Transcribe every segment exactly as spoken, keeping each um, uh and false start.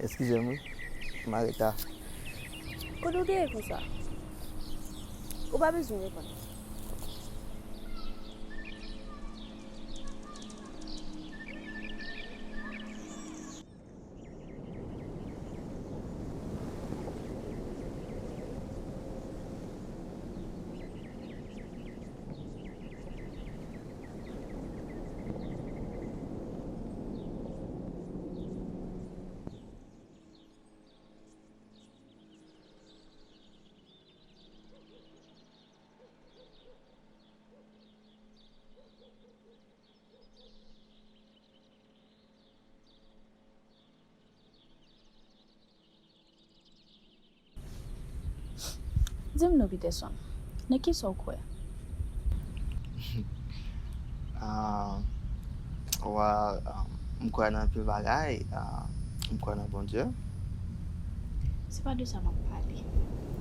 Eskize m wi, m areta. Kote w te ye konsa? Ou pa bezwen reponn. Di m non, Peterson, nan kisa w kwè? Ah, well, ah, m kwè nan anpil bagay. Ah, m kwè nan Bondye. Se pa de sa m ap pale.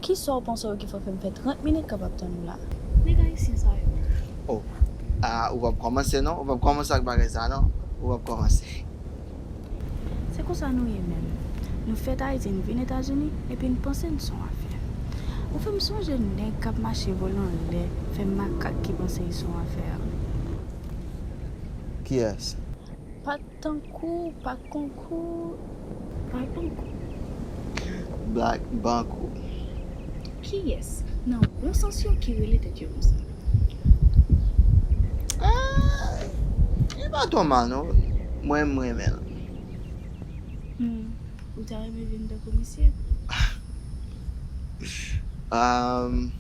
Kisa w panse w ki fè, fè m fè trant minit k ap tann ou la? Nèg ayisyen sa yo. Oh, ah, ou p ap kòmanse non, ou p ap kòmanse ak bagay sa non, ou p ap kòmanse. Se konsa nou ye menm. Nou fèt Ayiti, nou vin Etazini, epi n panse n se yon afè. Ou fè m sonje nèg k ap mache vole anlè, fè makak ki panse y se yon afè a. Kiyès? Pa tankou, pa konkou. Pa tankou. Black Bankou. Kiyès nan bon sans yo ki rele tèt yo konsa? Ah, li pa twò mal non. Mwen, m renmen l. Hmm. Ou ta renmen vin tankou misye? Um,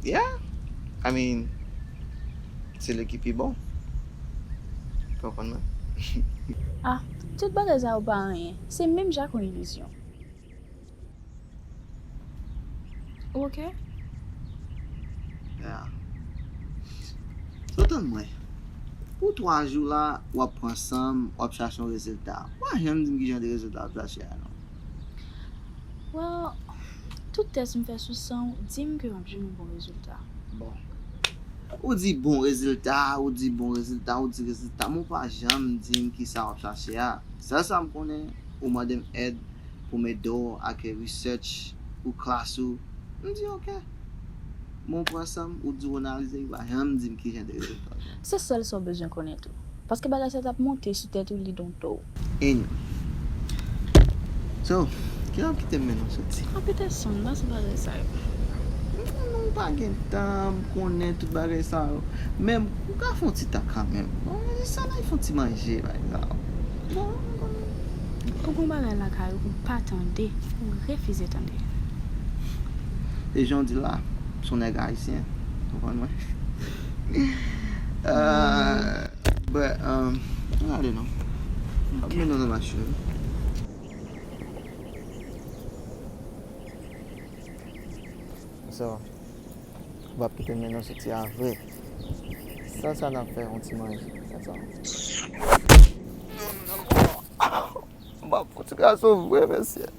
yeah. I mean, se li ki pi bon. Konprann mwen? Ah, tout bagay sa yo pa anyen. Se menm jan ak yon ilizyon. Ou oke? Yeah. So, tann mwen. Pou twa jou la, w ap pran san m, w ap chache yon rezilta. W pa janm di m ki jan de rezilta w ap chache a non. Well, tout tès m fè sou san w di m ke m ap jwenn yon bon rezilta. Bon. Ou di bon rezilta, ou di bon rezilta, ou di rezilta, men w pa janm di m ki sa w ap chache a. Sèl sa m konnen, ou mande m èd pou m ede w ak research ou klas ou. M di oke. Men w pran san m, ou di w analize, ou pa janm di m ki jan de rezilta w jwenn. Se sèl sa w bezwen konnen tou. Paske bagay sa t ap monte sou tèt ou, li donto w. Anyway. So, kilè w kite m mennen w soti? Ah, Peterson, pa sou bagay sa yo. Non, non, m pa gen tan, m konnen tout bagay sa yo. Men ou ka fè yon ti tan kanmenm. Bon, se sa, n al fè yon ti manje, pa egzanp. Bon, ou konnen. Ou gon bagay lakay ou, ou pa tande, ou refize tande. Se jan w di la, m se yon nèg ayisyen, konprann mwen? Euh, but, um, ann ale non. M ap mennen w nan machin. So, w ap kite m mennen w soti a vre. San sa n ap fè yon ti manje. San sa. M ap fouti gason vre, mesye.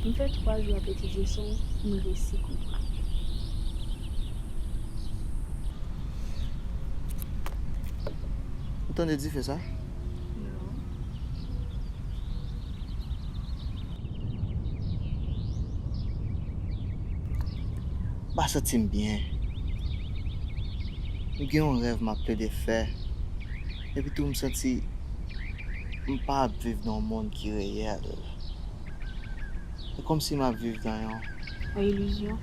M fè twa jou ap etidye son, m resi konprann. Ou tande dife sa? Non. M pa santi m byen. M gen yon rèv m ap plede fè. Epi tou m santi m pa ap viv nan yon monn ki reyèl. Se kòmsi m ap viv nan yon Yon ilizyon.